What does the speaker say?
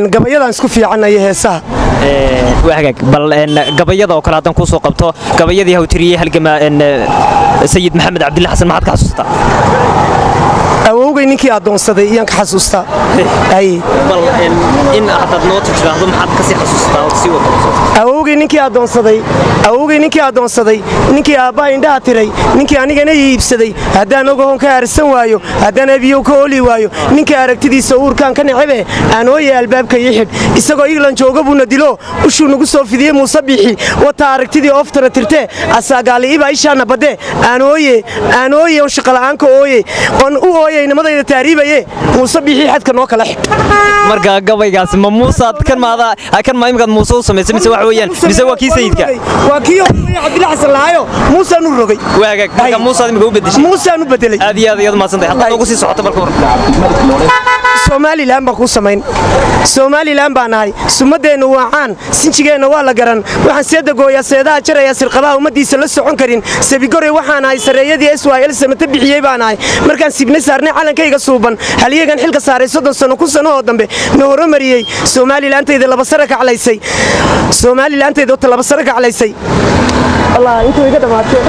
Gabayadaan isku fiicanaya, heesaha. Waa hagaag. Bal gabayada oo kale haddaan kuu soo qabto, gabayadii hawtiriyey halgama Sayid Maxamed Cabdille Xasan, maxaad ka xasuustaa? Awowgay ninkii addoonsaday iyaan ka xasuustaa. Bal in haddaad noo tiraahdo, maxaad kasii xasuustaa ood sii wado? Awowgay ninkii addoonsaday, awowgay ninkii addoonsaday, ninkii aabbaha indhaha tiray, ninkii anigana iibsaday, haddaan ogahoon ka aarsan waayo, haddaan abiyow ka ooli waayo, ninkii aragtidiisa uurkaan ka necebe, aan ooye albaabka ii xidh. Isagoo Iglan jooga buuna dilo, ushuu nagu soo fidiyey Muuse Biixi wataa, aragtidii ooftana tirtee, asaagaali'ibaa ishaana badee, aan ooye, aan ooye, on shaqala'aanka ooye, oon u ooyay nimadayda taariibaye, Muuse Biixi xadka noo kala xidh. Marka gabaygaasi ma Muusaad kan maada kan ma imikaad Muuse u samaysay, mise waxa weeyaan, mise waa kii Sayidka? Waa kii hore Cabdilla Xasan lahaayo, Muusaan u rogay. Waa hagaag. Marka Muusaad imika u bedeshay? Muusaan u bedelay. Aad iyo aad ayaad mahadsantahay. Haddaad noogu sii socoto balka war. Somaliland baan kuu samayn. Somaliland baan nahay, sumadeennu waa caan, sinjigeenna waa la garan. Waxaan seeda gooyaa, seedaha jaraya, sirqabaha ummaddiisa la socon karin. Sabigorey waxaan ahay, sarreeyadii SYL samata bixiyey baan ahay. Markaan sibna saarnay calankayga suuban, halyagan xilka saaray 30 sano ku sano oo dambe na horumariyey. Somalilandtayda laba sare kaclaysay, Somalilandtayda laba sare kaclaysay. Intuu iga dhamaatay.